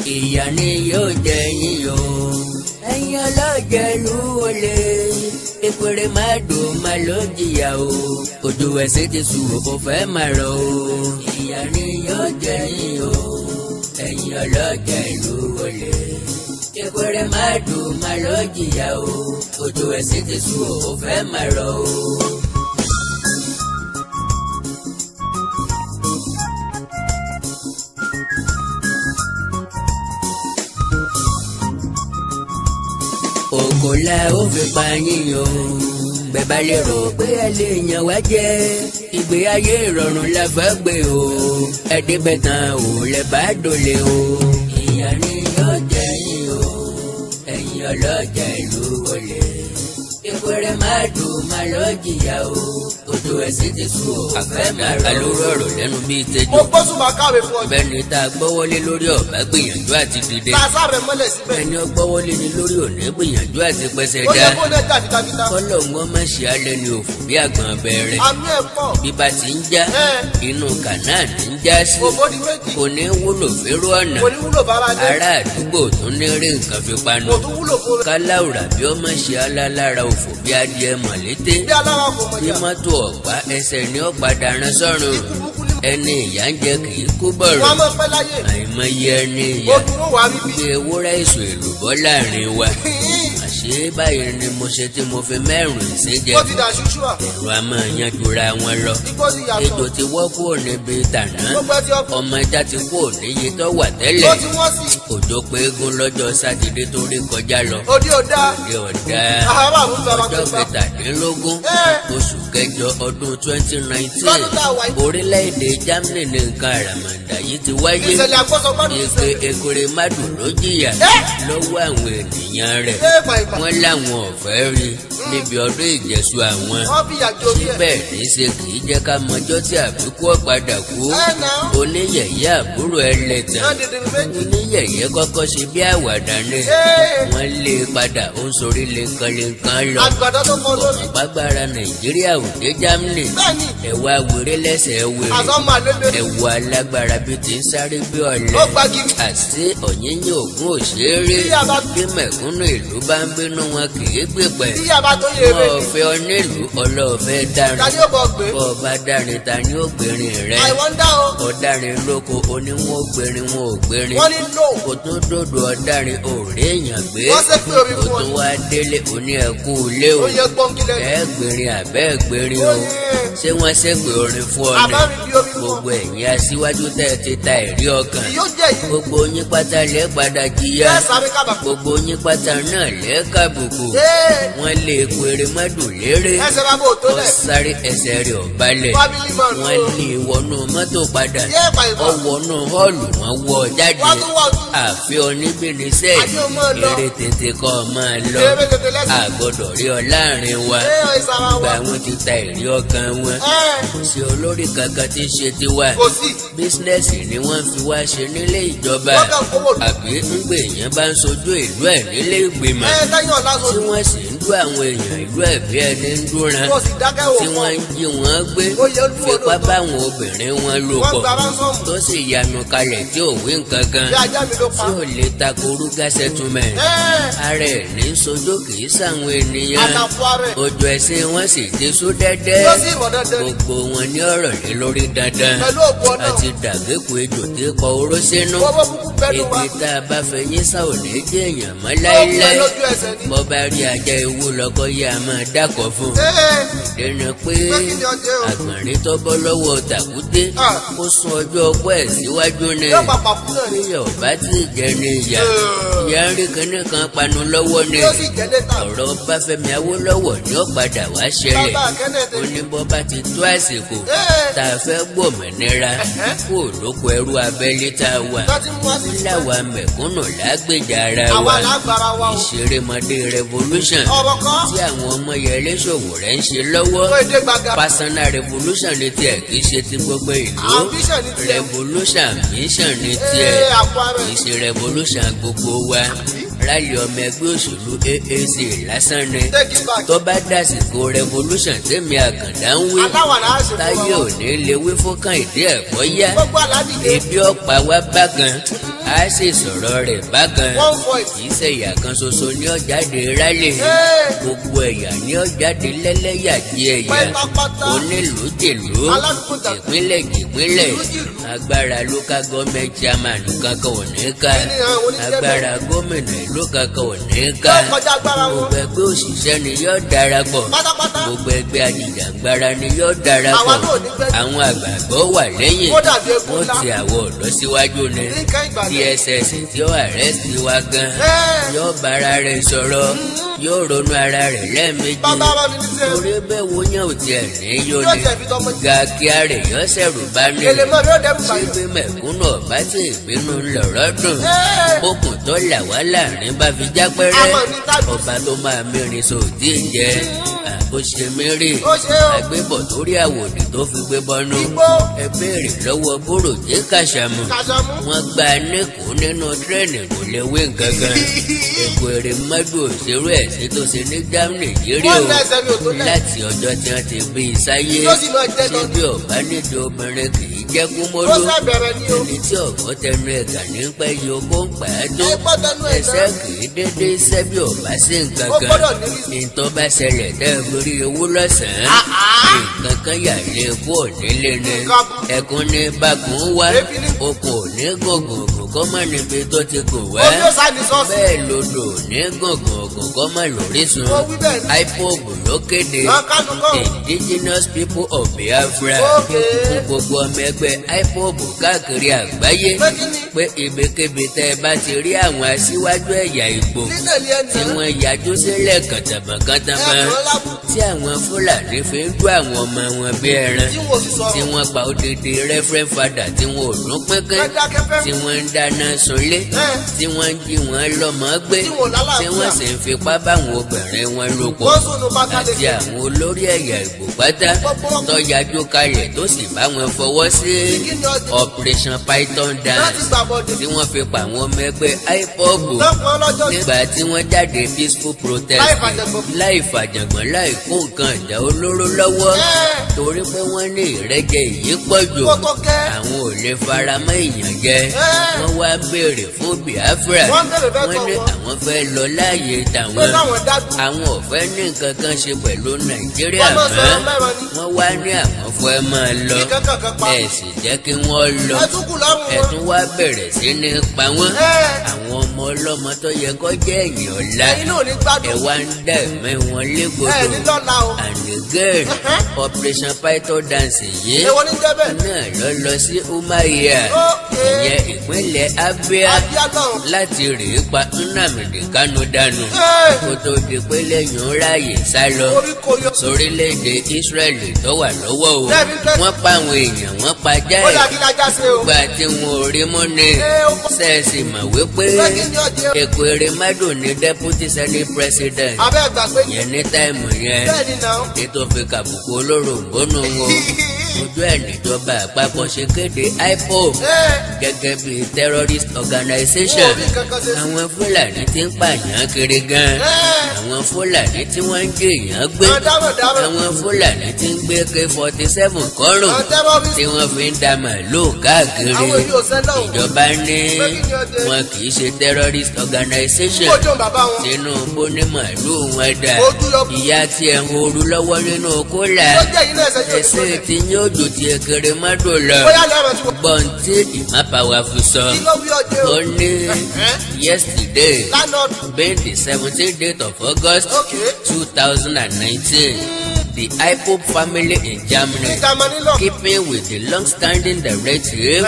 ìyá ni yóò jẹ yín o ẹ̀yin ọlọ́jẹ̀lú olè ìpèrè má dùn má ló jìyà o ojú ẹsẹ̀ ti sùn ó fẹ́ má rọ o ìyá ni yóò jẹ yín o ẹ̀yin ọlọ́jẹ̀lú olè ìpèrè má dùn má ló jìyà o ojú ẹsẹ̀ ti sùn ó fẹ́ má rọ o. Òkòlà ó fi pa yín o bẹ́ẹ̀ bá lè rò pé ẹ lè yàn wá jẹ ìgbé ayé ìrọ̀rùn la fẹ́ gbé o ẹ̀ẹ́dẹ́gbẹ̀ tán ò lè bá dòlè o. ìyá ni yóò jẹ yín o ẹ̀yin ọlọ́jà ìlú olè ìpèrè má dùn má lọ jìyà o ojú ẹsẹ̀ ti sùn o àfẹ́ má ra lórí ọ̀rọ̀ lẹ́nu bíi tẹ́jọ́. mo gbọ́ sùn máa káwé fún ọ. bẹ́ẹ̀ni tá a gbọ́wọ́lé lórí ọ̀bá gbìyànjú àti dìde. tá a sáré mọ́lẹ̀ síbẹ̀. bẹ́ẹ̀ni ó gbọ́wọ́lé ni lórí òní gbìyànjú àti pẹ́sẹ̀ dá. ó yẹ kó lè jà fitafita. kọ́lọ̀ wọn má ṣe alẹ́ ni òfò bí àgbọn bẹ̀rẹ̀. àmì ẹ̀ pọ̀. bí bá ti ń já inú kànáà ní ń já sí. òbódì méjì. kò ní wúlò fẹ́rù ọ̀nà. kò ní wúlò bára dé. ará àdúgbò tún ní rí nǹkan fi panu. kò tún wúlò fún rẹ. káláwùrà bí ó má ṣe alálára òfò bí adìẹ mọ̀lété. bí alára kò mọ̀ bí jà. mọ́tò ọ̀pá ẹsẹ̀ ni ó padà rán sọ́run. ẹni ìyá ń jẹ kì í kú bọ̀rọ̀. wọ́n máa pẹ́ láyé. àìmọye ẹni ìyá ojú ló wà á bíbí. bí ewúrẹ́ èso èlùbọ́ láàrin wa. àṣé báyìí ni mo ṣe tí mo fi mẹ́rùn sí jẹ. ó ti dà ṣúṣú à. ẹ̀rọ a máa yanjura wọn lọ. igbó ti yàtọ̀. ejò ti wọ́ kúrò níbi tàná. gbogbo ẹ ti ọkọ̀. ọmọ ẹja ti kúrò níye tó wà tẹ́lẹ̀. ó ti wọ́n sí. òjò pé eégún lọ́jọ́ sátidé tó rí kọjá lọ. òde òdà. òde ọ̀dà àhárà àbúrò bàbá ọjọ́ pẹ̀lú. kẹtàdínlógún oṣù kẹjọ ọdún 2019 lọ́dún tá a wà yìí. orílẹ̀-èdè Germany ní nǹkan àràmàǹdà yìí ti wáyé. ìṣẹ̀lẹ̀ àgbọ̀sọgbọ́dún ìpè ìṣẹ̀lẹ̀. ekore mádùn ló jìyà lọ́wọ́ àwọn ènìyàn rẹ̀. pàìpà. wọ́n láwọn ọ̀fẹ́ rí níbi ọdún ìjẹ̀ṣu àwọn. wọ́n fi àjò orí ẹ̀. bẹ́ẹ̀ ní ṣe kì í jẹ́ ká mọjọ́ tí àbíkú ọ̀padà kú. náà. oníyẹ̀yẹ́ àbúrò ẹlẹ́tàn. náà dìde ní méjì. oníyẹ̀yẹ́ kọ́kọ́ ṣe bí àwàdà ní. wọ́n lé e padà ó ń sorí lẹ́ńkanlẹ́ńkan lọ. àgbàdo tó kọ lórí. ọ̀págbára Nàìjíríà ò dé Germany. bẹ́ẹ̀ni. ẹ̀wà wèrè lẹ́sẹ̀ wèrè. àzọ́ máa lélẹ̀. ẹ̀wà alágbára bíi ti ń sáré bí ọ̀lẹ. ó gbági. àti ọ̀yẹ́yẹ́ ògún òṣèré. Bí a bá- bí mẹ̀kúnnù ìlú bá ń bínú wọn kì í gbèpẹ̀. tí yàrá tó yẹ ewé wọn ò ni. fẹ́ ọ nílùú ọlọ́ọ̀fẹ́ dárin. ta ni ó bọ̀ gbé. bọ́ ọba dárin ta ni ó gbèrin rẹ. àìwọ́ndá o. ọ̀darin lóko oníwọ̀n ògbèrin wọn ò gbèrin. wọ́n ní lò. kò tún dòdò ọ̀darin òòrè èèyàn gbé. wọ́n ṣe pé omi kò fún tún wọn. wá délé oní ẹ̀kú ilé o. ó yẹ gbọ́ngilẹ̀. ẹ̀ẹ́gbèrin àbẹ́ẹ̀gbèrin o. ó ní. ṣé wọ́n ṣègbè orin fún ọ ni. àbá mi bí omi fún ọ. gbogbo ẹ̀yin aṣíwájú tẹ́ ẹ ti ta ẹ̀rí ọkàn. yóò jẹ́ yìí. gbogbo yín pátá lẹ́ padà jìyà. bẹ́ẹ̀ sáré kábà. gbogbo yín pátá náà lẹ́ kàbùkù. wọ́n lé ekure mọ́dù léré. ẹsẹ̀ bá bò tó ó lẹ̀. sáré ẹsẹ̀ rẹ̀ ò balẹ̀. fábílì mọ̀ ló. wọ́n lé wọnú mọ́tò padà. yé pàìpà. ó wọnú họ́ọ̀lù wọn wọ jáde. wọ́n tún wọ́n tún. àfi oníbìnísẹ́ àti ọmọ lọ. eré tètè kọ́ ọ máa lọ. eré tètè lẹ́sìn. àgbọ̀dọ̀ rí ọ láàrin wa. ìsara gba wa. àwọn ti ta ẹ̀rí ọkàn wọn. kò sí olórí kankan tí ń ṣe tiwa. kò sí. bísínẹ́sì ni wọ́n fi wá ṣe nílé ìjọba. wọ́n kàn kówó lù. àbí ńgbè èèyàn bá ń sojú ìlú ẹ̀ nílé ìgbìmọ̀. lẹ́yìn ọ̀la tí sọ̀rọ̀. wọ́n sì ń dú àwọn èèyàn ìlú ẹ̀ bí ẹni ń dúnran. kò sì dákẹ́ wò tí fún. wọ́n ń jí wọn gbé. ó yẹ ojú odò. fipá báwọn obìnrin wọn lò wọ́n pọ̀. gba ránsọ́ọ̀mù. tó sì yanu kalẹ̀ tí ò wí nǹkan kan. bí ajá mi ló pa. tí ò lè tako rúgà settlement. ara ẹ̀ ní sojú kì í sàwọn ènìyàn. àtàkùn ara ẹ̀. ojú ẹsẹ̀ wọn sì ti sú dẹ́dẹ́. yóò sì rọ̀ dandan ni. gbogbo wọn ní ọ̀rọ̀ lé lórí dandan. pẹ̀lú ògùn ọ̀nà. àti dàgékù ejò tí kọ oró sínú. owó kúkú bẹ́ẹ̀ ló wá. ètè tá a bá fẹ́ yín sá ò ní jẹ́ èèyàn mọ́ ó pẹ́ láíláí. lójú ẹsẹ̀ ni. bọ́ bá rí ajá ewu lọ́kọ́ yá a máa dákọ̀ fún. dènà pé pé kí ni ọjọ́ o. àgbọ̀nrín tó bọ́ lọ́wọ́ tàkúté Ah. kó sún ọjọ́ ọgbọ́ ẹ̀ síwájú ni. yóò pàpà kú náà ni. níyà ọba tí ì jẹ ní ìyá. ìyá ń rí kinní kan panu lọ́wọ́ ni. yóò sì jẹ́ létà. ọ̀rọ̀ Báfẹ́mi Awólọ́wọ̀ ni ó padà wá ṣẹlẹ̀. bàbá akẹ́nẹ̀ ó tẹ̀lé. ní bọ́ bá ti tó àsìkò tá a fẹ́ gbòmìnira kó lóko ẹrú abẹ́lé tá a wà. lọ́tí mú wá sí. láwa mẹ̀kúnnù lágbèjà ara àwa wa. lágbára wa o. ìṣerémọdé revolution ọ̀rọ̀ kan. tí àwọn ọmọ Yẹlé Sowore ń ṣe lọ́wọ́. tó èdè gbàgà. personal revolution ni tiẹ̀ kì í ṣe ti gbogbo ìlú. ambition ni tiẹ̀. revolution mission ni tiẹ̀ àpò ara kì í ẹ̀. ṣe revolution gbogbo wa. rálì ọmọ ẹgbẹ́ òṣèlú AAC lásán ni Take it back. tó bá dásìkò revolution tèmi Àkàndá ń wí Aláwọ̀ náà ṣe táyé ò ní lè wí fún kan ìdí ẹ̀kọ́ yá Gbogbo aládìde. ebi ọ̀pá wa bákan a sì sọ̀rọ̀ rẹ̀ bákan One voice. kì í ṣe ẹ̀yà kan ṣoṣo ní ọ̀jáde rálì gbogbo ẹ̀yà ní ọ̀jáde lẹ́lẹ́yà di ẹ̀yà Pátápátá. onílùúdìlú Aládùúgbò. ìpínlẹ̀ ìpínlẹ̀ agbára local government chairman kankan ò ní ká Ènìyàn oníṣẹ́ agbára gómìnà ìlú kankan ò ní ká Yóò kọjá agbára wọn. gbogbo ẹgbẹ́ òṣìṣẹ́ ni yóò darapọ̀ Pátápátá. gbogbo ẹgbẹ́ ajìjàgbara ni yóò darapọ̀ Àwa náà ò ní gbẹ́jú. àwọn àgbààgbọ́ wà lẹ́yìn Ó dàbí eku wọ́n ńlá. ti àwọn ọ̀dọ́ síwájú ni Nǹkan ìgbàlẹ̀. DSS tí ó àrẹ́sì wa gan Ẹ́. yóò bára rẹ̀ sọ̀rọ̀ yóò ronú ara rẹ̀ lẹ́ẹ̀mejì Bàbá wa mi ní sẹ́. torí bẹ́ẹ̀ wo yẹn ò tiẹ̀ ní yóò Yóò ní tẹ̀ fi tọmọ jù. gàkíá rẹ̀ yóò ṣẹ̀rù bá ní Èlé mọ́ mi ó dẹ́kun báyìí. síbi mẹ̀kúnnù ọ̀bá tí ìbínú lọ̀rọ̀ dùn Ẹ́. okùn tó là wá láàrin bá fi já pẹ́rẹ́ Àmọ́ ní tábìlì. ọba tó máa mẹ́rin sòdí jẹ́ ó ṣe mérè Ó ṣe o. agbébọ̀ torí àwòdì tó fi gbé bọ́nú Igbó. ẹ béèrè lọ́wọ́ Bóròjé Kàṣàmù Kàṣàmù. wọ́n gba nẹ́kùn nínú tírẹ́ẹ̀nì kò lè wé nǹkankan èkó èrè mọ́dù òṣèré ẹ̀sìn tó ṣe ní Germany yírí o Wọ́n lẹ́ ẹsẹ̀ mi ò tó lẹ̀. láti ọjọ́ tí wọ́n ti bí i sáyé Yóò sì máa jẹ́ síbi ọ̀bá nídìí obìnrin kì í jẹ́ kú Ó mọ́lú sẹ́ bẹ̀rẹ̀ ní o. ẹni tí ọ̀gbọ́ tẹnu ẹ̀gà ní pẹ́ yìí ogó ń pa á tó Ẹ gbọ́ tẹnu ẹ̀ ẹsẹ̀ náà. kì í dédé iṣẹ́ bí ọ̀bá sí nǹkan Ó kan gbọ́dọ̀ ní rí. ìtọ́ bá ṣẹlẹ̀ dẹ́ lórí owó lọ́sàn-án nǹkan kan yà lé kú ònílé ni ẹkún ní bákun wá Ebi ní. okùn òní gògùn kọ́ mọ́ níbi tó ti kò wá Omi ó sá ní sọ́ọ̀sì. bẹ́ẹ̀ lodò ní gògùn kọ́ mọ́ lórísun Ó wí bẹ́ẹ̀ ni. IPOB ló kéde Wọ́n kánú kọ́. indigenous people of Biafra Okay. fún gbogbo ọmọ ẹgbẹ́ IPOB káàkiri àgbáyé Pé kí ni? pé ibikíbi tẹ́ ẹ bá ti rí àwọn aṣíwájú ẹ̀yà Ìgbò Lílẹ̀ ní ẹni tí náà. wọ́n yájú sílẹ̀ kàtàmọ́kàtàmọ́ Ẹ̀kọ́ lábù. tí àwọn Fúlàní fi ń dún àwọn ọmọ wọn bí ẹran Tí wọ́n sì sọ̀rọ̀. tí wọ́n pa odidi Reverend Father tí wọ́n ò dún pínpín Ẹ dákẹ́ fẹ́. tí wọ́n ń dáná sunlé tí wọ́n ń jí wọn lọ́mọ gbé Tí wọ́n lálàáfíà. tí wọ́n sì ń fipá báwọn obìnrin wọn lò pọ̀ Wọ́n sùn nù bàtà lè àti àwọn olórí ẹ̀yà Ìgbò pátá Gbogbo wọn. tó yájú kalẹ̀ tó sì bá wọn fọwọ́ sí Kí ni ọjọ́? Operation Python Láti dance gbàbọ̀dé. tí wọ́n fi pa àwọn ọmọ ẹgbẹ́ IPOB Lọ́pọ̀ ọlọ́jọ́ sí. nígbà tí wọ́n jáde peaceful protest Láì fàjàngbọ̀n. láì fàjàngbọ̀n láì kó nǹkan ìjà olóró lọ́wọ́ Ẹ́. torí pé wọ́n ní ìrẹ́jẹ yìí pọ̀ jù Kó tó kẹ́. àwọn ò lè fara mọ́ èèyàn jẹ Ẹ́. wọ́n wá béèrè fún Biafra Wọ́n béèrè fẹ́ wọ́n ní tọ̀wọ́. àwọn fẹ́ lọ láàyè Pé tàwọn káwọn dájú. àwọn ò fẹ́ ní nǹkan kan ṣe pẹ̀lú Nàìjíríà Wọ́n máa sọ̀rọ̀ mọ́ mẹ́rin ni. wọ́n wá ní àwọn fẹ́ máa lọ Kí kankan kan pa. ẹ sì jẹ́ kí wọ́n lọ Ẹ tún kù lọ́rùn ẹ wọn. tún wá bẹ̀rẹ̀ sí ní pa wọ́n Ẹ́. àwọn ọmọ ọlọ́mọ tó yẹ kó jẹ́ èèyàn ọ̀la Ẹ̀yin náà ò ní gbádùn. ẹ wá ń dá ẹ̀mẹ́ wọn Ẹ ní légbodò lọ́la o. and again Operation Python dance yìí Èwo ní jẹ́ bẹ́ẹ̀? náà lọ lọ sí Umuahia Okay. ìyẹn ìpínlẹ̀ Abia Abíá náà. láti rèé pa Nnamdi Kanu dànù Ẹ́. kó tó di pé lẹ́yìn ó ráàyè sá lọ Orí kò yọ. sórílẹ̀-èdè Israẹli tó wà lọ́wọ́ o Bẹ́ẹ̀ni, bẹ́ẹ̀ni. wọ́n pa àwọn èèyàn wọ́n pa Ó jáì yà kí lájá ṣe o. gbà tí wọn ò rí mú ni Ẹ́, ó kọ́. sẹ́ẹ̀sì mọ̀ wípé Pé kí ni ọjọ́? Èkó Erémádò ní deputy senate president Abẹ́ ẹ̀gbà pé. yẹn ní táìmù yẹn Bẹ́ẹ̀ni náà. ètò fi kàbùkù olóròǹgbò nù wọn ojú ẹ̀ níjọba àpapọ̀ ṣe kéde IPOB Ẹ́. gẹ́gẹ́ bí terrorist organization Wọ́n ò rí kankan ṣe sí. àwọn Fúlàní tí ń pààyàn kiri gan Ẹ́. àwọn Fúlàní tí wọ́n ń jẹ èèyàn gbé Àwọn dámọ̀dámọ̀. àwọn Fúlàní tí ń gbé K-47 kọ́rùn Àwọn terrorist. tí wọ́n fi ń da màlúù káàkiri Àwọn èyí ò sẹ́lẹ̀ o. ìjọba ní Pé kí ni ọjọ́? wọn kì í ṣe terrorist organization Ojú bàbá wọn. Tinubu ní màlúù wọn dà Ojú yọ kú. ìyá tí ẹ̀ ń horú lọ́wọ́ nínú kólà Ó jẹ́ yìí náà ẹsẹ̀ yóò tó ẹsẹ̀ lẹ̀. tí yóò jò ti Ekérémádò lọ Bóyá lẹ́rọ̀ tí wọ́n. gbọ́n tí ìmápáwáfù sọ Kí ló wí ọjọ́ ó o? ní yesterday Lánàá. being the 17th date of August Okay. 2019 the IPOB family in Germany Ìjàmọ̀ nílò. keeping with the long-standing directive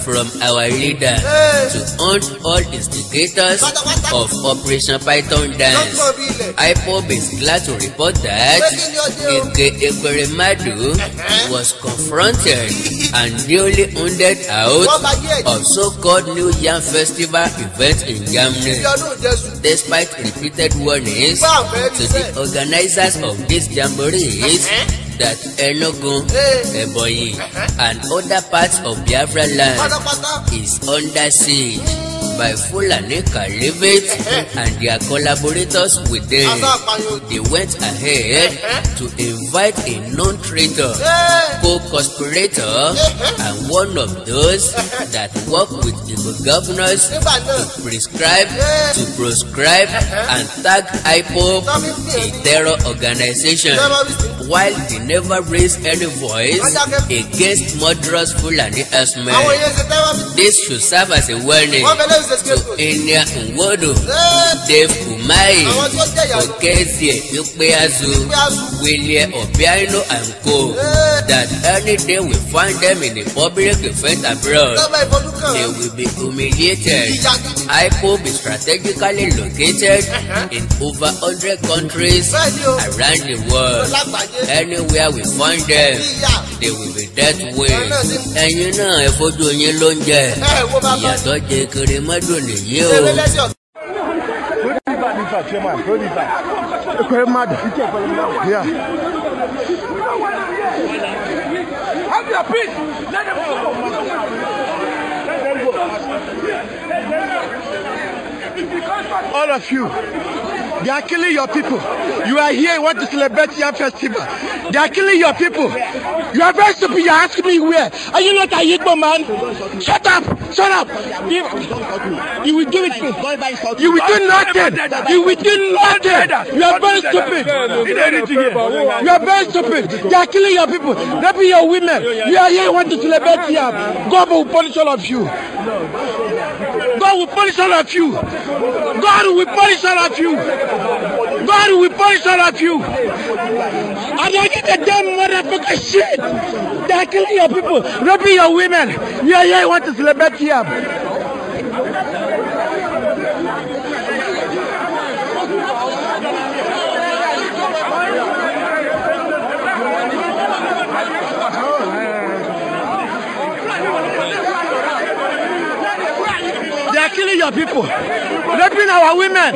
from our leader to hunt all instigators of Operation Python dance. Lọ́gbọ̀n bí ilẹ̀. IPOB is glad to report that Pé kí ni ọjọ́ o? Eke Ekweremadu was confronted and duly hunted out Wọ́n bá yé ẹ̀jẹ̀. of so-called New Yam Festival event in Germany. Ìjọ ọdún Jésù. Despite repeated warnings Wow, very to the sad. organizers of this jamboree that Enugu, Ebonyi, and other parts of Biafra land Pátápátá. is under siege by Fulani Caliphate and their collaborators with them. They went ahead to invite a known traitor, co-conspirator, and one of those that work with the governors to proscribe, and tag IPOB a terror organization, while they never raised any voice against murderous Fulani herdsmen. This should serve as a warning to Enya Nwodo, Dave Umahi, Okezie Ikpeazu, William Obiano and Co. that any day we find them in the public event abroad, they will be humiliated. IPOB is strategically located in over 100 countries around the world. Anywhere we find them, they will be dealt with. Ẹ̀yin náà ẹ fojú yín ló ń jẹ. Ìyàtọ̀ jẹ kiri mọ́dún nìyí o. All of you, they are killing your people. You are here, you want to celebrate your festival. They are killing your people. You are very stupid. You are asking me where. Are you not a Igbo man? Shut up! Shut up! You will do it. You will do nothing. You will do nothing. You are very stupid. You are very stupid. They are killing your people. Maybe your women. You are here, you want to celebrate your. God will punish all of you. God will punish all of you. God will punish all of you. God will punish all of you. I don't give a damn motherfucker shit. They are killing your people, raping your women. You are here, you want to celebrate here. They are killing your people, raping our women.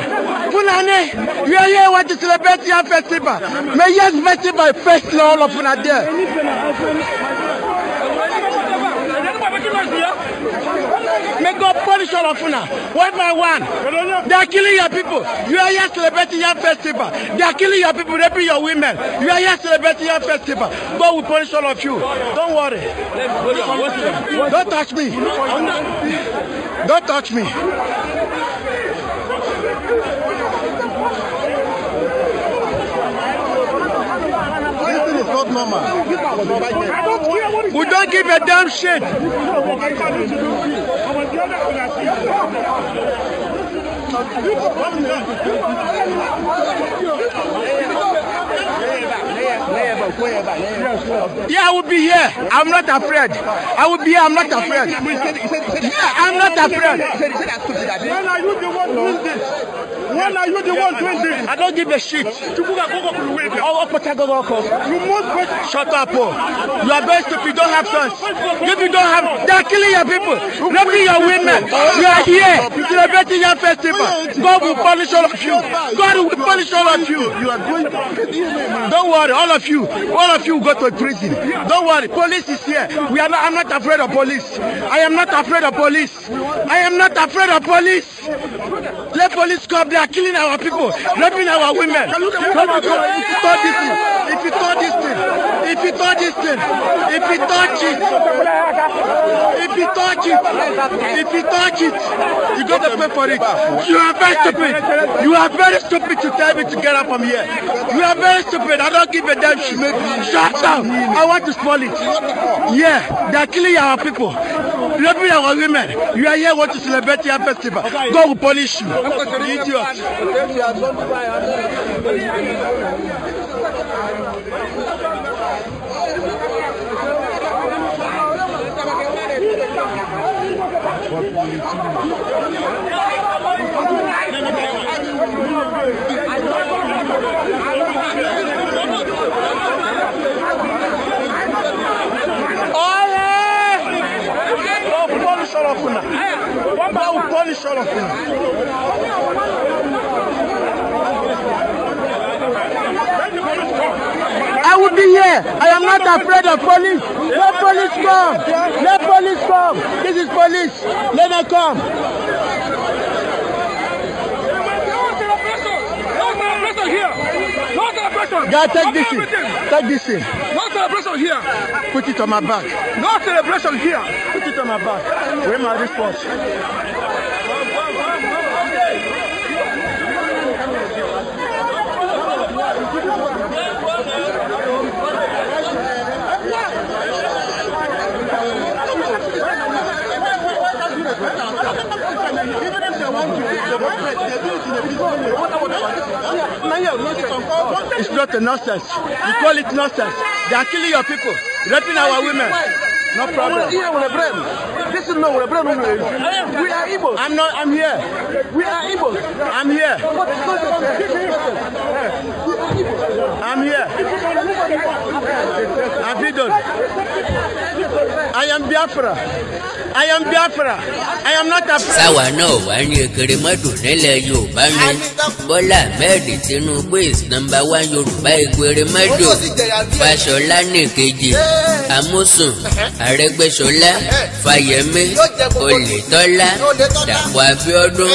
Fulani, you are here want to celebrate your festival. May your festival first all of Fulani there. May God punish all of Fulani, one by one. They are killing your people. You are here celebrating your festival. They are killing your people, raping your women. You are here celebrating your festival. God will punish all of you. Don't worry. Don't touch me. Don't touch me. It's not normal. We don't give a damn shit. Yeah, I will be here. I'm not afraid. I will be here. I'm not afraid. Yeah, I'm not afraid. When are you the one doing this? When are you the one doing this? I don't give a shit. You must shut up. You are very stupid. You don't have sense. If you don't have, they are killing your people, raping your women. You are here celebrating your festival. God will punish all of you. God will punish all of you. You are going to. Don't worry, all of you go to prison. Don't worry, police is here. I'm not afraid of police. I am not afraid of police. I am not afraid of police. Let police come. They are killing our people, raping our women. If you touch this thing, if you touch this thing, if you touch this thing, if you touch it, if you touch it, if you touch it, you got to pay for it. You are very stupid. You are very stupid to tell me to get up from here. You are very stupid. I don't give a damn shit. Shut up. I want to spoil it. Yeah, they are killing our people, raping our women. You are here want to celebrate your festival. God will punish you. Idiot. I will be here. I am not afraid of police. Let police come. Let police come. This is police. Let them come. celebration here. No celebration. Guy, take this in. Take this in. No celebration here. Put it on my back. No celebration here. Put it on my back. Where my response? It's not a nonsense. You call it nonsense. They are killing your people, raping our women. No problem. This is no problem. We are Igbos. I'm here. We are Igbos. I'm here. I'm here. Abidon. I am Biafra. I am Biafra. I am not a. Sáwa náà wá ní Ekeremadu nílẹ̀ Yorùbá ni Bọ́lá Ahmed Tinubu is number 1 Yorùbá Ekeremadu. Fáṣọlá nìkejì, Amosun, Arẹ́gbẹ́ṣọlá, Fáyẹmí, Oyètọ́lá, Dàpọ̀ Abíọ́dún,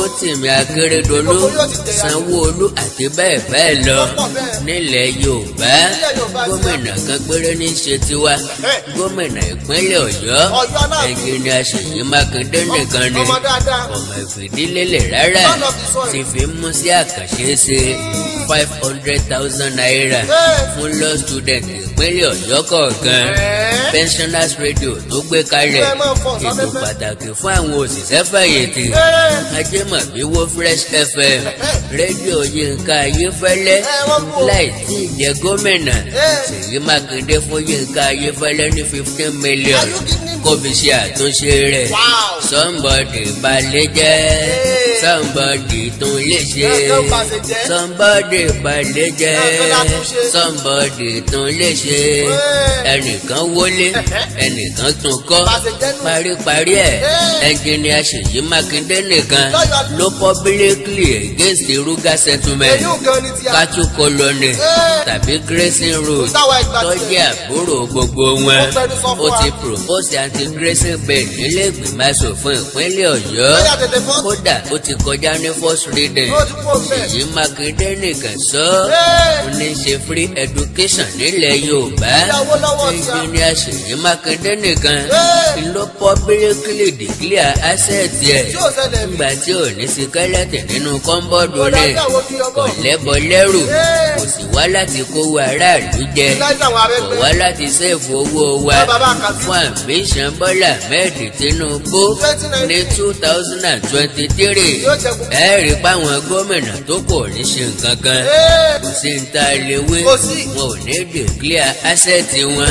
Rótìmí Akérédolú, Sanwó-Olú àti bẹ́ẹ̀ bẹ́ẹ̀ lọ. Nílẹ̀ Yorùbá, gómìnà kan péré ní ṣe tiwa. Gómìnà ìpínlẹ̀ Ọ̀yọ́, Ẹnjìnìà Ṣèyí Mákindé nìkan ni ọmọ ìfìdílélẹ̀ rárá ti fi mú sí àkànṣe ṣe 500,000 naira fún law student ìpínlẹ̀ Ọ̀yọ́ kọ̀ọ̀kan. Pensioners radio tó gbé kalẹ̀ ètò pàtàkì fún àwọn òṣìṣẹ́ fẹ̀yìntì. Ajẹ́mọ̀bíwó Fresh FM, rédíò Yínká Ayéfẹ́lẹ́ láì tí ì jẹ́ gómìnà. Ṣèyí Mákindé fún Yínká Ayéfẹ́lẹ́ ní 15 million kó fi ṣe àtúnṣe rẹ̀. Somebody balẹ̀ jẹ́, somebody tún lè ṣe. Somebody balẹ̀ jẹ́, somebody tún lè ṣe. Ẹnìkan wọlé, ẹnìkan tún kọ́. Paríparí ẹ̀, Ẹnjìnìà Ṣèyí Mákindé nìkan ló publicly against Ruga settlement, Katu colony tàbí Grazing road tó jẹ́ àbúrò gbogbo wọn. Ó ti propose anti-grazing bill nílé ìgbìmọ̀ aṣòfin ìpínlẹ̀ Ọ̀yọ́. Kódà ó ti kọjá ní first reading. Ṣèyí Mákindé nìkan sọ ó ní ṣe free education nílẹ̀ Yorùbá. Ẹnjìnìà Ṣèyí Mákindé nìkan ló publicly declare asset ẹ̀ nígbà tí ò ní sí kẹ́lẹ́tì nínú kọ́ńbọ́ọ̀dù rẹ̀. Kò lẹ́bọ lẹ́rù, kò sì wá láti kówó aráàlú jẹ, kò wá láti sẹ́ẹ̀fù owó wa fún ambition Bọ́lá Ahmed Tinubu ní 2023. Ẹ rí páwọn gómìnà tó kò ní ṣe nǹkan kan, kò sí ń ta léwé, wọn ò ní declare asset wọn,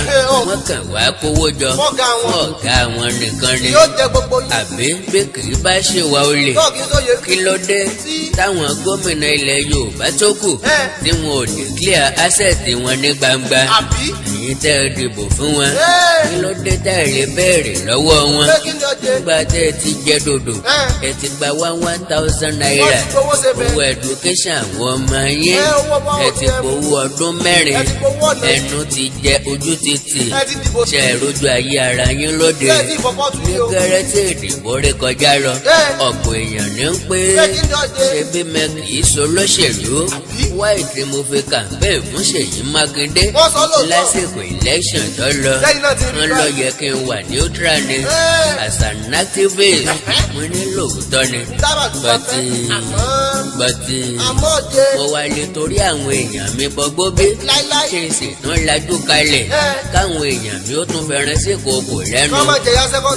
wọn kàn wá kówó jọ fún ọ̀gá wọn nìkan ni. Àbí bí kì í bá ṣe wà olè, kí ló dé táwọn gómìnà ilẹ̀ Yorùbá tó kù tí wọn ò declare asset wọn ní gbangba? Ẹ̀yin tẹ́ ẹ dìbò fún wọn, kí ló dé tá ẹ lè béèrè lọ́wọ́ wọn? Nígbà tẹ́ ẹ ti jẹ dòdò, ẹ ti gba 1,000 naira owó education àwọn ọmọ yín, ẹ ti gbowó ọdún 4, ẹnu ti jẹ ojú ti tì, ṣe é rojú ayé ara yín lóde. Ní gẹ́rẹ́ tí ìdìbò ré kọjá lọ, ọ̀pọ̀ èèyàn ní ń pé ṣe bí mẹ́kì í so lóṣèlú. Wáì tí mo fi campaign fún Ṣèyí Mákindé lásìkò election tó lọ, wọ́n lọ yẹ kí n wà neutral ni as an activist. Mo ní lóòótọ́ ni bọ́tí mo wá lè torí àwọn èèyàn mi bọ́gbó bí kí n sì tún lajú kalẹ̀ káwọn èèyàn mi ó tún fẹ́ràn sí kòkò lẹ́nu.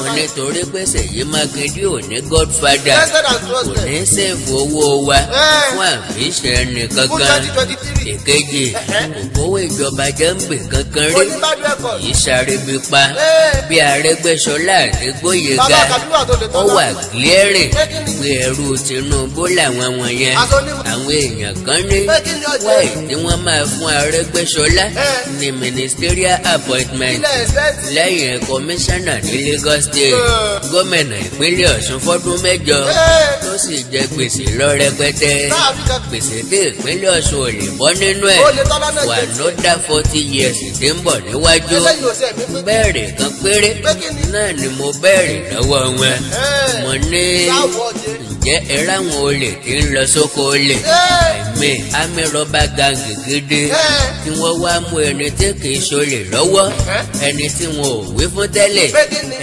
Mo ní torí pé Ṣèyí Mákindé ò ní godfather, kò ní sèfù owó wa fún ambition ẹnìkankan. Èkejì, òkòwò ìjọba jẹ́ ń bè kankan rí, kìí sáré bí pa. Bí Arẹ́gbẹ́ṣọlá àti Gbóyèga, ó wà glaring pé ẹrú Tinubu làwọn wọ̀nyẹn. Àwọn èèyàn kan ní wáì tí wọ́n máa fún Arẹ́gbẹ́ṣọlá ní ministerial appointment lẹ́yìn kọmíṣánná ní Lagos State, gómìnà ìpínlẹ̀ Ọ̀ṣun fọ́dún 7 tó sì jẹ gbèsè lọ rẹpẹtẹ. Gbèsè dé ìpínlẹ̀ Ọ̀ṣun ò lè bọ́ nínú ẹ̀ wà lọ́dà 40 years tí ń bọ̀ níwájú. Bẹ́ẹ̀rẹ̀ kan péré náà ni mo bẹ̀rẹ̀ lọ́wọ́ wọn. Mo ní ǹjẹ́ ẹ ráwọn olè tí ń lọ sóko olè? mi àmì rọ́bà gàǹgì gidi tí wọ́n wá mú ẹni tí kì í ṣolè lọ́wọ́ ẹni tí wọn ò wí fún tẹ́lẹ̀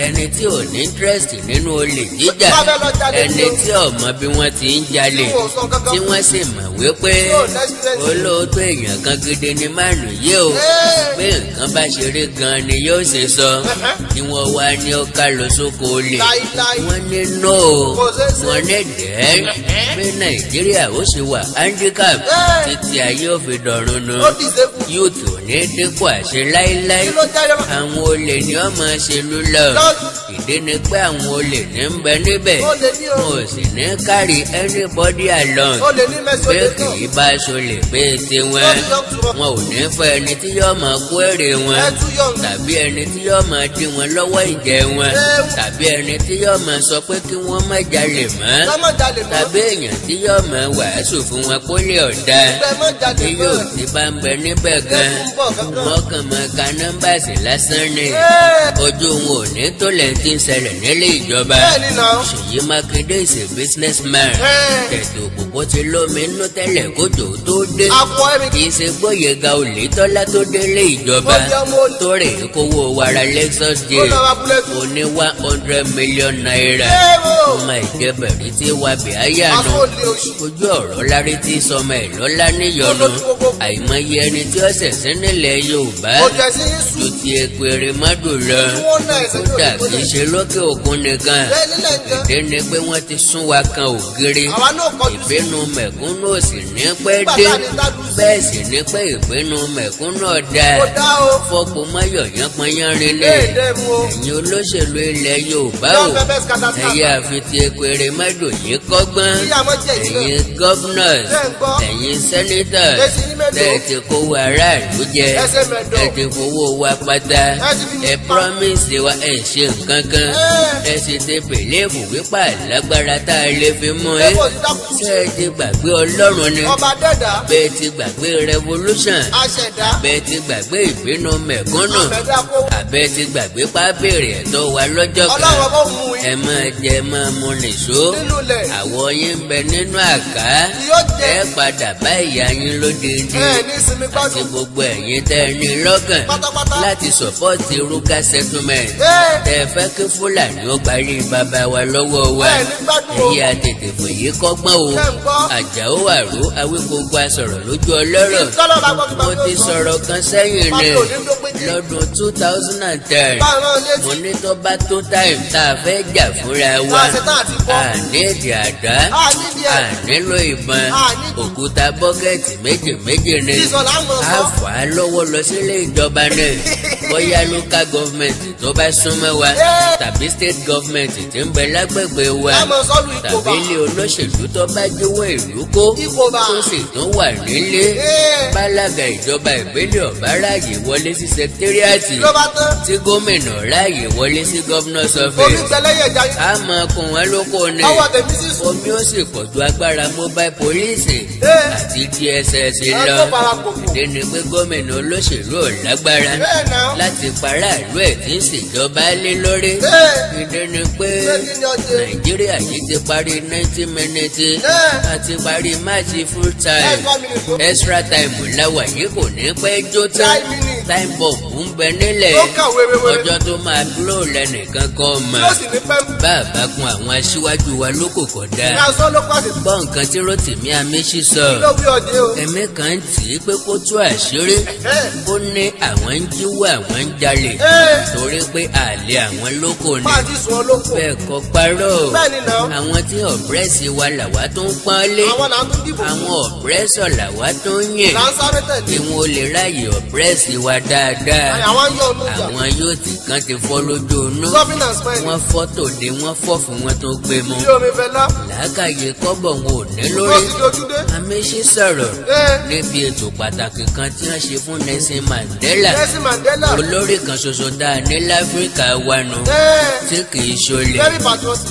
ẹni tí ò ní interest nínú olè jíjà ẹni tí ò mọ bí wọ́n ti ń jalè tí wọ́n sì mọ̀ wípé olóòótọ́ èèyàn kan gidi ni mánu yìí o pé nǹkan bá ṣe rí gan ni yóò ṣe sọ tí wọ́n wá ní ó ká lọ sóko olè wọ́n ní no wọ́n ní dẹ́ẹ́ pé Nàìjíríà ó sì wà handicap títí ayé ò fi dọ̀run nu yóò tó ní dínkù àṣẹ láíláí àwọn olè ni wọ́n máa ṣe lúlọ ìdí ni pé àwọn olè ní ń bẹ níbẹ̀ wọn ò sì ní carry anybody along pé kì í bá ṣolè pé tiwọn wọn ò ní fẹ́ ẹni tí yóò máa kó èrè wọn tàbí ẹni tí yóò máa dí wọn lọ́wọ́ ìjẹ wọn tàbí ẹni tí yóò máa sọ pé kí wọ́n má jalè mọ́ tàbí èèyàn tí yóò máa wàásù fún wọn kó lè ọ̀dà tí yóò ti bá ń bẹ níbẹ̀ gan wọ́n kàn máa ka nọ́mbàsì lásán ni ojú wọn ò ní tó lẹ́yìn tí ń ṣẹlẹ̀ nílé ìjọba Ṣèyí Mákindé is a businessman tẹ̀tù òpópó ti lómi inú tẹ́lẹ̀ kójò tó dé kì í ṣe Gbóyèga Oyètọ́lá tó délé ìjọba tó rè é kówó wàrà Lexus jail ó ní 100 million naira ọmọ ìjẹbẹ̀rí tí wà bí àyànà ojú ọ̀rọ̀ lárí tí sọmọ ẹ̀ lọ́lá níyọnu àìmọye ẹni tí ó ṣẹ̀ṣẹ̀ nílẹ̀ Yorùbá ju ti Ekwere Madu lọ kódà kì í ṣe lókè òkun nìkan èdè ni pé wọ́n ti sún wa kan ògiri ìbínú mẹ̀kúnnù ò sì ní pẹ́ dé bẹ́ẹ̀ sì ní pé ìbínú mẹ̀kúnnù ọ̀dà fọ́pọ̀ mọ́yọ̀ yánpọnyánrin ní ẹ̀yin olóṣèlú ilẹ̀ Yorùbá o ẹ̀yà àfi ti Ekwere Madu yìí kọ́gbọ́n ẹ̀yin governors ẹ̀yin senators tẹ̀ ti kówó aráàlú jẹ ẹ̀ ti fowó wa pátá ẹ̀ promise wa ẹ̀ ṣe nǹkan kan ẹ̀ sì ti bèlèfù wípé lágbára tá a lè fi mú ẹ ṣé ẹ ti gbàgbé Ọlọ́run ni bẹ́ẹ̀ ti gbàgbé revolution bẹ́ẹ̀ ti gbàgbé ìbínú mẹ̀kúnnù àbẹ́ ti gbàgbé pábẹ́rẹ́ ẹ̀tọ́ wa lọ́jọ́ kan ẹ máa jẹ máa mu nìṣó àwọ̀ yín ń bẹ nínú àká ẹ padà bá ìyá yín lódindi àti gbogbo ẹ̀yin tẹ́ ẹ ní lọ́gàn láti sọ̀pọ́ọ̀tì Ruga settlement tẹ́ ẹ fẹ́ kí Fúlàní ó gbarí bàbá wa lọ́wọ́ wa ẹ̀yìn àtètè fòye kọ́gbọ́n o Àjàó Àró Awíkókó asọ̀rọ̀ lójú ọlọ́rọ̀ mo ti sọ̀rọ̀ kan sẹ́yìn ní lọ́dún 2010 mo ní tó bá tó táìm tá a fẹ́ jà fúnra wa àní èdè àdá ànílò ìbọn òkúta bọ́kẹ́tì méjì ni a fà á lọ́wọ́ lọ sílé ìjọba náà bóyá local government tó bá súnmọ́ wa tàbí state government tí ń bẹ lágbègbè wa tàbí ilé olóṣèlú tó bá jówó ìlú kó tó sì tún wà nílé bálága ìjọba ìbílẹ̀ ọ̀bá ráàyè wọlé sí sẹkítẹ́rìàtì tí gómìnà ráàyè wọlé sí governor's office a máa kún wọn lóko ní omi ó sì pọ̀jù agbára mobile police àti DSS lọ ìdí ni pé gómìnà olóṣèlú ò lágbára láti para ìlú ẹ̀ tí ń ṣèjọba lé lórí ìdí ni pé Nàìjíríà yìí ti parí 90 minutes àti parí máàcì full time extra time láwà yìí kò ní pẹ́ jó tán time bomb ń bẹ nílẹ̀ ọjọ́ tó máa blow lẹ́nìkan kan mọ̀ bàbá kun àwọn aṣíwájú wa lóko kọ̀dá gbọ́ nǹkan tí Rotimi Amaechi sọ ẹ̀mí kan tì í pé kó tú àṣírí ó ní àwọn ń jíwó àwọn ń jalè torí pé àlè àwọn lóko ni bẹ́ẹ̀ kọ́ parọ́ àwọn tí ọ̀pẹ́rẹ́sì wa làwa tó ń pọ́n lé àwọn ọ̀pẹ́rẹ́sọ̀ làwa tó ń yìn kí wọ́n lè ráyè ọ̀pẹ́rẹ́sì wa dáadáa àwọn yóò ti kan ti fọ́ lójú inú wọ́n fọ́ tòde wọ́n fọ́ fún wọn tó gbé mọ́ làákàyè kọ́bọ̀ wọn ò ní lórí Amaechi sọ̀rọ̀ níbi ètò pàtàkì kan tí wọ́n ṣe fún Nelson Mandela olórí kan ṣoṣo tá a ní láfíríkà wa nù tí kì í ṣolè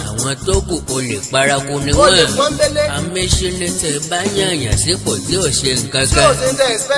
àwọn tó kù olè paraku ni wọ́n Amaechi ní tẹ bá yànyàn sípò tí ò ṣe nǹkan kan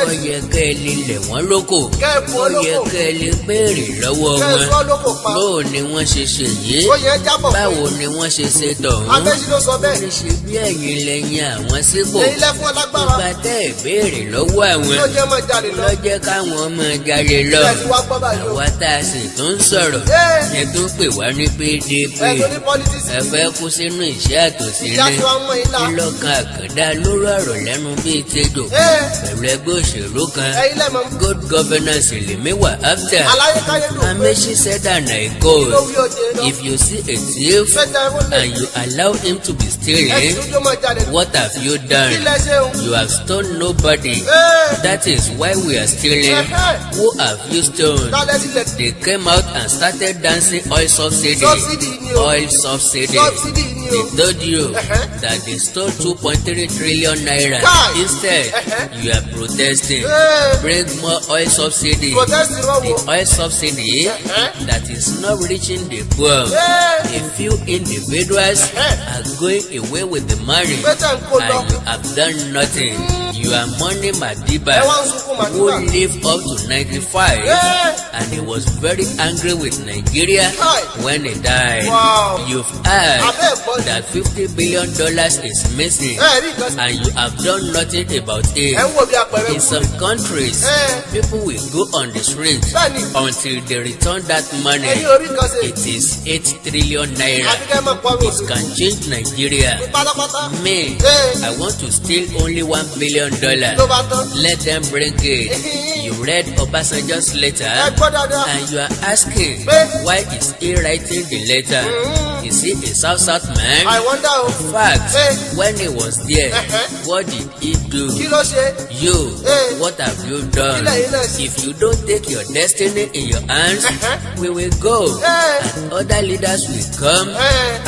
wọ́n yẹ kẹ́ ẹ lílẹ̀ wọ́n lóko Kẹ́ẹ̀kọ́ ó yẹ lóko. kẹ́ ẹ lè béèrè lọ́wọ́ Kẹ́ẹ̀sọ́ wọn lóko pa. báwo ni wọ́n ṣe ṣe yìí Ó yẹ jábọ̀ fún báwo ni wọ́n ṣe ṣe tọ̀hún Abẹ́sí ló sọ bẹ́ẹ̀. ní ṣe bí ẹ̀yin lẹ́yìn àwọn sípò Ẹ̀yin lẹ fún ọ lágbára. ìgbà tẹ́ ẹ béèrè lọ́wọ́ àwọn Ló jẹ́ mọ́ jáde lọ. lọ́jẹ́ káwọn ọmọ jalè lọ Ẹ ti wá gbọ́ báyìí o. àwa tá a sì tún sọ̀rọ̀ Ẹ ẹ tún pè wá ní PDP ẹ tó ní politics. ẹ fẹ́ kú sínú ìṣẹ́ àtòsí Ìyá ní tí wọ́n mọ ilá. ìlọ́kan àkàndá lórí ọ̀rọ̀ lẹ́nu bíi tejò pẹ̀lú ẹgbẹ́ òṣèlú kan Ẹ̀yin lẹ mọ̀. good governance lèmi wà after Aláyé káyé dùn pé. Amaechi said and I Ló quote wí òde lọ. if you see a thief Fẹ́ta ẹ̀rọ lẹ̀. and you allow him to be Ẹ stealing tún jó mọ́ jáde lọ. what have you Kí done lẹ ṣe o? you have stolen nobody that is why we are stealing who have you stolen Kálẹ̀ sílẹ̀. they came out and started dancing oil subsidy Subsidy ni o. oil subsidy Subsidy ni they o. told you that they stole 2.3 trillion naira Kai. instead you are protesting bring more oil subsidy Protest the rọ̀wọ̀. oil subsidy that is not reaching the poor a few individuals are going away with the money Bẹ́tẹ̀ ń kó lọ. and you have done nothing you are mourning Madiba Ẹ wá ń sunkún who Madiba. lived up to 95 and he was very angry with Nigeria Kai. when he died Wow. you've heard Abẹ́ ẹ̀gbọ́n. that $50 billion is missing Ẹ rí nǹkan sí. and you have done nothing about it. Ẹ ń wo bí apẹ̀rẹ̀ In kú. some countries, people will go on the street Bẹ́ẹ̀ni. until they return that money. Ẹ̀yin orí kan ṣe. It is 8 trillion naira. Àbíkẹ́ máa pọ̀ mí. It can change Nigeria. Pátápátá. Me, Eh. I want to steal only $1 billion. Ló bá tán. Let them bring it. You read Obasanjo's letter Ẹ gbọ́ dáadáa. and you are asking Eh. why is he writing the letter? Is he a South man? I wonder o. Fact, Eh. when he was there, what did he do? Kí ló ṣe? You, Eh. what have you done? Kílẹ̀ yín náà sí. If you don't take your destiny in your hands, we will go and other leaders will come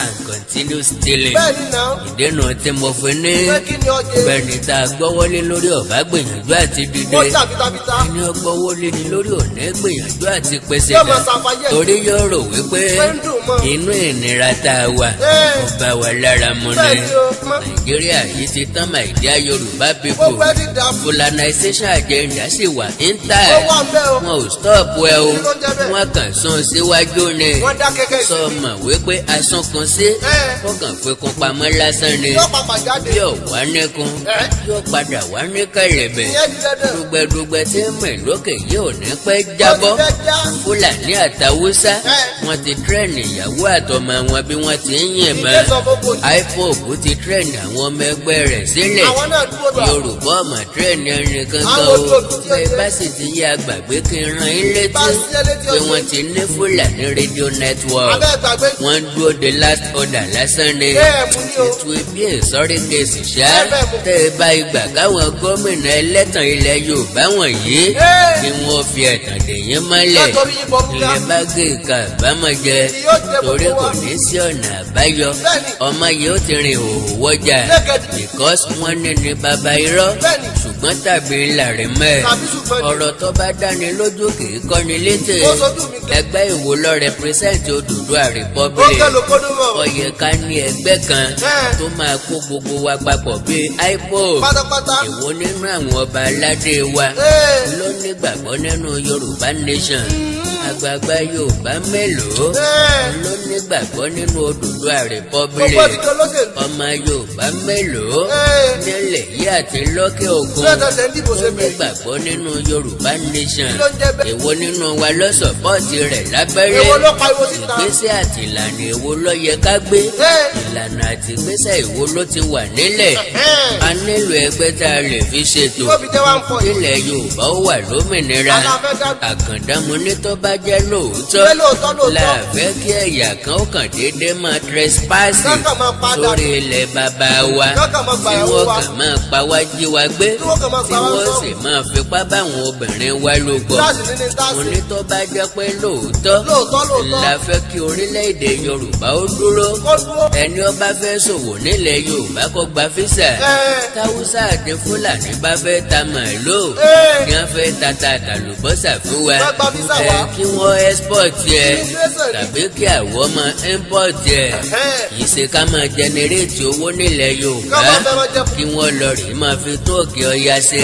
and continue stealing. Bẹ́ẹ̀ni náà. Ìdènà tí mo fi ní Pé kí ni ọjẹ́? bẹ́ẹ̀ni tá a gbọ́wọ́lé lórí ọ̀bá gbìyànjú àti dìde. Ó jà bítabíta. Ẹni ọgbọ́wọ́lé ni lórí òní gbìyànjú àti pèsè Yóò máa dà. ṣàfàyè. Torí yóò rò wípé Pé ń dùn mọ́. inú ìnira tá a wà ó bá wa lára mu ni. Bẹ́ẹ̀ni o. Mọ́. Nàìjíríà yìí ti tán màìdíá Yorùbá people. Gbogbo ẹ ti dà fún. Colonization agenda sì wà Ó intact. wà ń bẹ́ o. Wọn ò stop ẹ o. Kí ló jẹ́ bẹ́ẹ̀? Wọ́n kàn sún síwájú ni. Wọ́n dá kẹ́kẹ́ sí. Sọ ma wípé asúnkun sí. Ó kàn fi kun pamọ́ lásán ni. Yóò pàpà jáde. Yóò wá níkun. Yóò padà wá ní kẹ̀lẹ̀bẹ̀. Ìyẹn ti dandan. Dùgbẹ̀dùgbẹ̀ tí mì lókè yóò ní pẹ́ jábọ́. Ó ti fẹ́ já. Fúlàní àtàwùsá wọ́n ti tírẹ̀nì ìyàwó àtọmọ wọn bí wọ́n ti ń yìnbọn. Ìgbésọ̀ gbogbo ni. IPOB ti tírẹ̀nì àwọn ọmọ ẹgbẹ́ rẹ̀ sílẹ̀. Àwọn náà dúró lọ. Yorùbá ọmọ tírẹ̀nì ẹni kankan Àwọn o. ojú ojú tí ó Bẹ́ẹ̀ jẹ́. bá sì ti yí agbàgbé kí n ran yín létí Bá sí ẹ létí pé ọ̀sẹ̀. wọ́n ti ní Fúlàní rédíò network. Abẹ́ gbàgbé. Wọ́n dúró de last order lásán ni. Bẹ́ẹ̀ mú ní o. Ètò ibi ìsọ̀rí kèsì ṣá. Bẹ́ẹ̀ mú. Tẹ́ ẹ bá ìgbà káwọn gómìnà ẹlẹ́tàn ilẹ̀ Yorùbá wọ̀nyí kí wọ́n fi ẹ̀tàn dè yín mọ́lẹ̀. Látọ̀rí yín bọ̀ múlá. Ilé bá gé ìka àbámọ̀ jẹ Tí yóò jẹ torí gbogbo kò wa. ní sí ọ̀nà àbáyọ. Bẹ́ẹ̀ni. Ọmọ yìí ó ti rìn òwò wọ́jà. Lẹ́gẹ̀dì. Because wọ́n ní ní bàbá irọ́. Bẹ́ẹ̀ni. Ṣùgbọ́n tàbí làrí mẹ́. Tàbí ṣùgbọ́n ni. Ọ̀rọ̀ tó bá dáni lójú kì í kọ́ni létè. Ó sojú mi gan. Ẹgbẹ́ ìwo lọ represent Odùduwà Ó Republic. kẹ́ ló kódó mọ́. Ó yẹ ká ní ẹgbẹ́ kan Ẹ́. tó máa kó gbogbo wa papọ̀ bíi IPOB. Pátápátá. Èwo nínú àwọn ọba aládé wa Ẹ́. ló nígbàgbọ́ nínú Yorùbá nation. Àgbààgbà Yorùbá mélòó Ẹ́. ló nígbàgbọ́ nínú Odùduwà Republic. Gbogbo ti tó lóṣèlú. Ọmọ Yorùbá mélòó Ẹ́. nílẹ̀ yìí àti lókè òkun Bẹ́ẹ̀ náà ṣe ń dìbò ló ṣe bẹ́ẹ̀. nígbàgbọ́ nínú Yorùbá nation. Kí ló ń jẹ́ bẹ́ẹ̀? Èwo nínú wa ló sọ̀pọ̀tì rẹ̀ lábẹ́rẹ́? Èwo ló pariwo síta? Ìgbésẹ̀ àti ìlànà èwo ló yẹ ká gbé? Ẹ́. Ìlànà àti ìgbésẹ̀ èwo ló ti wà nílẹ̀? Ẹ̀hẹ́n. A nílò ẹgbẹ́ tá a lè fi ṣètò. Yóò fi jẹ́ wá ń pọ̀ yìí. Ilẹ̀ Yorùbá ó wà lómìnira. Aláfẹ́ dá. Àkàndá mo ní tó bá jẹ́ lóòótọ́. Pé lóòótọ́. Láàfẹ́ kí ẹ̀yà kan ó kàn déédéé máa trespassing Kọ́kàn máa padà. sórí ilẹ̀ bàbá wa. Kọ́kàn máa gbà Tí ìyàwó wọ́n wa. kàn máa pa wá jí wa gbé. Tí wọ́n kàn máa Tí pa wá wọ́n sọ́ọ̀bù. sì máa fipá báwọn obìnrin wa lò pọ̀. Láti ní ní Mo táàsì. ní tó bá jẹ́ pé lóòótọ́. Lóòótọ́. La fẹ́ kí orílẹ̀-èdè Yorùbá ó dúró. Kó dúró. Ẹni ó bá fẹ́ ṣòwò nílẹ̀ Yorùbá kó gba físà. Ẹ́. Táwùsá àti Fúlàní bá fẹ́ ta màálù. Ẹ́. Kí wọ́n fẹ́ ta àtàlùbọ́sà fún wa. Wọ́n gba físà wá. Kí wọ́n export yẹ. Immigration. Tàbí kí àwọn ọmọ import yẹ. Ẹ̀hẹ́n. Kì í ṣe ká máa generate owó nílẹ̀ Yorùbá. Ká máa fẹ́ máa jẹ. Kí wọ́n lọ rí máa fi tóògì ọya ṣe.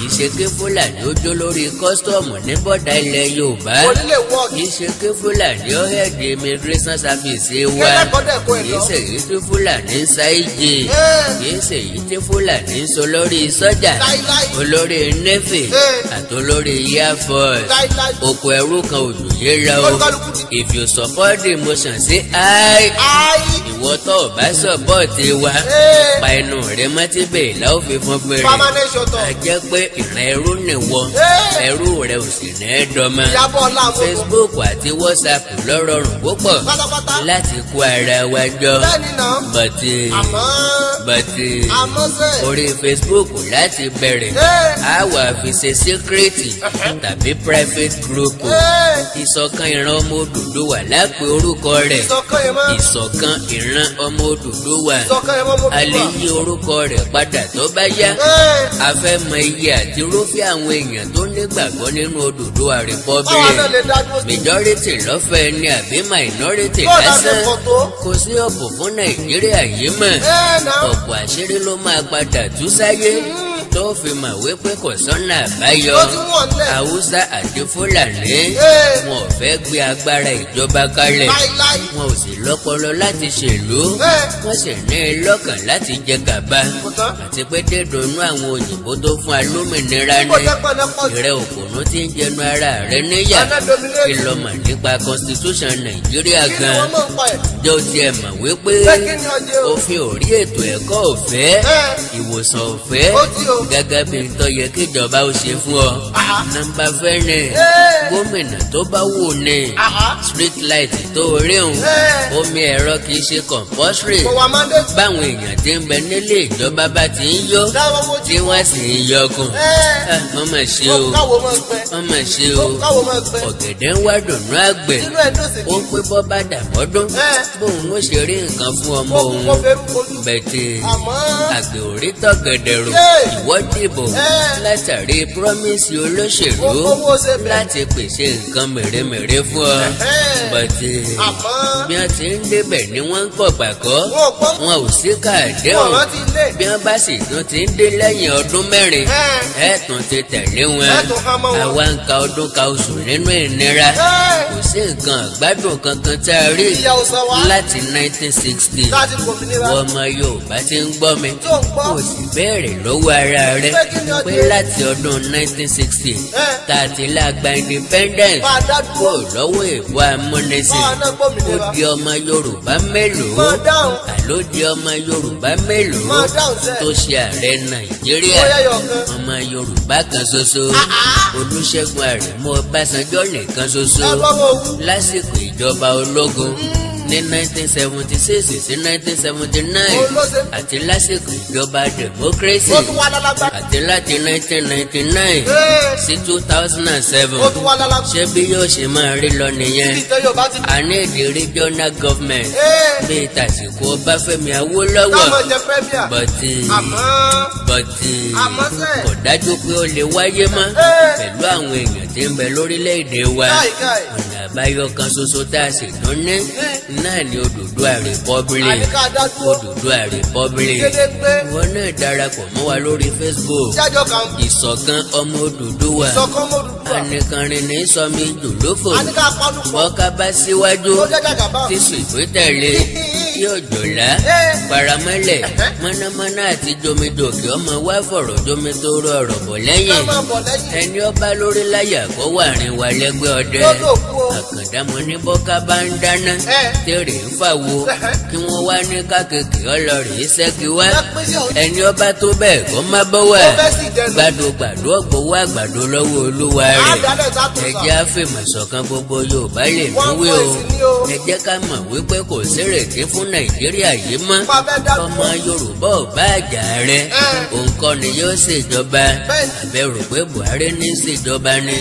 kì í ṣe ké Fúlàní ó jó lórí kọ́sítọ́ọ̀mù ní bọ́dà ilẹ̀ Yorùbá onílé wọ́ọ̀kì. kì í ṣe ké Fúlàní ó hẹ̀dì immigration service wa kì í ṣe èyí tí Fúlàní ń sa ìjì kì í ṣe èyí tí Fúlàní ń sọ lórí sọ́jà olórí navy àti olórí air force oko ẹrú kan òjòyè lọ o if you support the motion say aye ìwọ tó o bá sọ̀pọ̀tì wa pa ẹnu rẹ mọ́tí bẹ́ẹ̀ la ó fi fún fèrè a jẹ́ pé ìran ẹrú nìwọ ẹrú rẹ ò sì ní ẹ́ dọ́mọ Facebook àti WhatsApp lọ́rọ̀rùn púpọ̀ láti kó ara wa jọ bàtì orí Facebook láti bẹ̀rẹ̀ a wà fi ṣe síkírẹ́tì tàbí private group ìṣọ̀kan ìran ọmọ Odùduwà lápè orúkọ rẹ̀ ìṣọ̀kan ìran ọmọ Odùduwà a lè yí orúkọ rẹ̀ padà tó bá yá a fẹ́ mọ iye àti irúfẹ́ àwọn èèyàn tó nígbàgbọ́ nínú Odùduwà Republic majority lọ́fẹ̀ẹ́ ni àbí minority lásán kò sí ọ̀pọ̀ fún Nàìjíríà yìí mọ̀ ọ̀pọ̀ àṣírí ló máa padà tú sáyé tó fi mọ̀ wípé kò sọ́nà àbáyọ Haúsá àti Fúlàní wọn ò fẹ́ gbé agbára ìjọba kalẹ̀ wọn ò sì lọ́pọlọ láti ṣèlú wọ́n sì ní lọ́kàn láti jẹ gàba àti pé dédonú àwọn òyìnbó tó fún alómìnira ní ìrẹ́ òkùnú tí ń jẹnu ara rẹ̀ níyà kí ló mọ̀ nípa constitution Nàìjíríà gan jọ tiẹ̀ mọ̀ wípé òfin ò rí ètò ẹ̀kọ́ ọ̀fẹ́ ìwòsàn ọ̀fẹ́ gẹ́gẹ́ bí n tó yẹ kíjọba ó ṣe fún ọ. nọ́mbà fẹ́ni gómìnà tó bá wù ní street light tó rí òun omi ẹ̀rọ kì í ṣe compulsory báwọn èèyàn tí ń bẹ nílé ìjọba bá ti ń yó tí wọ́n sì ń yọkùn. wọ́n mà ṣe o wọ́n mà ṣe o ọ̀gẹ̀dẹ̀ ń wá dùnú àgbẹ̀ ó pé bọ́ bá dàmọ́dún bóun ó ṣe rí nǹkan fún ọmọ òun bẹ̀tẹ̀ àgbẹ̀ ò rí tọ̀gẹ̀dẹ̀ rò ìwọ dìbò látàrí promise olóṣèlú láti pèsè nǹkan mèremère fún ọ bọ̀tì bí wọ́n ti ń débẹ̀ ni wọ́n ń kọ̀ pàkọ́ wọn ò sí káàdé ọ̀hún bí wọ́n bá sì tún ti ń dé lẹ́yìn ọdún mẹ́rin ẹ̀ tún ti tẹ̀lé wọn àwa ń ka ọdún ka oṣù nínú ìnira kò sí nǹkan àgbádùn kankan tá a rí láti 1960 wọ́n ọmọ Yorùbá ti ń gbọ́ mi kò sì béèrè lọ́wọ́ ara rẹ̀ pé láti ọdún 1960 tá a ti lágbà independence kò lọ́wọ́ èbó amúnisìn ó di ọmọ Yorùbá mélòó àló di ọmọ Yorùbá mélòó tó ṣe ààrẹ Nàìjíríà ọmọ Yorùbá kan ṣoṣo Olúṣẹ́gun Àrẹ̀mú Ọbásanjọ́ nìkan ṣoṣo lásìkò ìjọba ológun ní 1976 sí 1979 àti lásìkò ìjọba democracy àti láti 1999 sí 2007 ṣé bí yóò ṣe máa rí lọ nìyẹn a ní èdè regional government bíi tàsìkò Ọbáfẹ́mi Awólọ́wọ̀ bọ̀tì kò dájú pé ó lè wáyé mọ́ pẹ̀lú àwọn èèyàn tí ń bẹ lórílẹ̀‐èdè wa ọ̀nà àbáyọ kan ṣoṣo tá a sì tún ní náà ni Odùduwà Republic Odùduwà Republic wọn náà darapọ̀ mọ́ wa lórí Facebook ìṣọ̀kan ọmọ Odùduwà anìkanrin ní sọmi jòlófò bọ́ká bá síwájú tí sùìpé tẹ̀lé yóò jòlá paramọ́lẹ̀ mọ́nàmọ́ná àti jomidòkè ọmọ wa fọ̀rọ̀ jomitoro ọ̀rọ̀ bọ̀ lẹ́yìn ẹni ọba lórí láyà kó wà rìn wá lẹ́gbẹ́ ọdẹ àkàndá mo ní bọ́ká bá ń dáná tèrè ń fàwo kí wọ́n wá ní kákèké ọlọ́rìí ṣẹ́gi wá ẹni ọba tó bẹ́ẹ̀ kó má bọ́ wà gbàdúgbàdú ọ̀gbọ̀wọ́ àgbàdo lọ́wọ́ olúwa rẹ̀ ẹjẹ́ àfẹ̀mọ̀ṣọ̀kan gbogbo Yorùbá lè múwé o ẹjẹ́ ká mọ̀ wípé kò sírètí fún Nàìjíríà yìí mọ́ ọmọ Yorùbá ọba àjà rẹ òǹkọ́ ni yóò ṣèjọba àbẹ̀rù pé Buhari ní ṣèjọba ni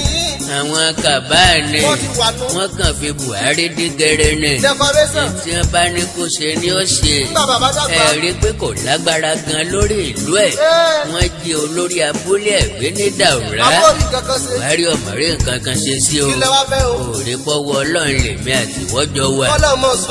àwọn kàbá ni wọ́n kàn fi Buhari dígẹrẹ ni tí wọ́n bá ní kó ṣe ni ó ṣe ẹ rí pé kò lágbára gan lórí ìlú ẹ̀ wọ́n jí olórí abúlé ẹ̀gbẹ́ ní Daura Buhari ọmọrí nǹkan kan ṣe sí o òòrè pọ́wọ́ Ọlọ́run lèmi àtiwọ́jọ wà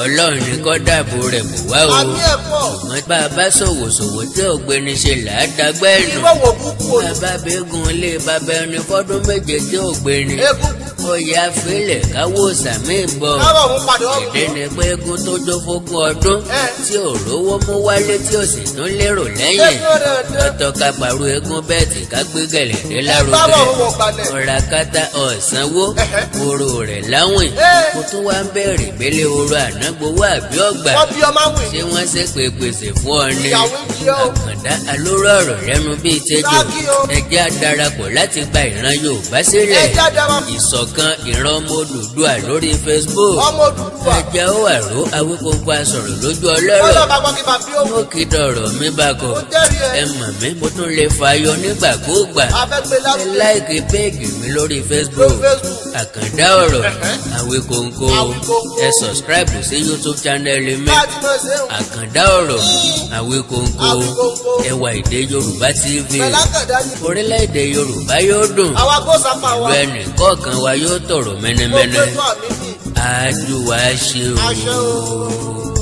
Ọlọ́run ní kó dáàbò rẹ̀ bò wá o. àmì ẹ̀fọ́. ṣùgbọ́n bá a bá ṣòwòṣòwò tí ògbéni ṣe là á dagbẹ́ ẹ̀nù. ìwọ wò búkú o. bàbá bẹ́gùn lé bàbá ẹni fọ́dún méje tí ògbéni. egun ọ̀yà fílẹ̀ káwọ́ sàmì bọ̀. káwọ̀ òun padà ọ̀gbìn. ìdí ni pé egun tó jó fógún ọdún tí ò rówó mú wálé tí ò sì tún lérò lẹ́yìn. ọ̀tọ̀ ká pàrọ̀ egun bẹ́ẹ̀tì ká gbé gẹ̀lẹ́dẹ́ lárugẹ. ọ̀rà kátà ọ̀sánwó oró rẹ̀ láwìn. mo tún wá ń bẹ̀rẹ̀ ìgbélé oró ànágbowó àbí ọgbà. wọ́n bí ọmọ wìn. ṣé wọ́n ṣe pé pèsè fún ọ ni. ìyàwó ń bí ọ. àkàndá alóró ọ̀rọ̀ lẹ́nu bíi tẹ́jọ́. ẹjẹ́ adarapọ̀ láti gba ìran Yorùbá sílẹ̀. ẹjẹ́ adarapọ̀. ìṣọ̀kan ìran ọmọ Odùduwà lórí Facebook. ọmọ Odùduwà. ẹjẹ́ ó wà ró Awíkonko asọ̀rọ̀ lójú ọlọ́rọ̀. ọlọ́ba gbọ́ kí bàbí ó. mo kì í dọ̀rọ̀ mi bá kọ̀. ó jẹ́rìí ẹ. ẹ mọ̀ mí mo tún lè fàyọ nígbàkúùgbà. afẹ́gbẹ́ ẹ lásìkò. láìkì péègì mi lórí Facebook. lórí Facebook. Àkàndá ọ̀rọ̀ Awíkonko. ẹ subscribe sí YouTube channel mi. láti mọ̀ ṣe ń. Àkàndá ọ̀rọ̀ Awíkonko. Ẹwà èdè Yorùbá TV. pẹ̀lákàndá ni. Orílẹ̀-èdè Yorùbá yóò dùn. àwa kó sápá wa. ìlú ẹnì kọ̀ọ̀kan wa yóò tọ̀rọ̀ mo mẹ́nẹ́mẹ́nẹ́. gbé tó àmì bì. Àdùwà ṣe Àṣẹ o.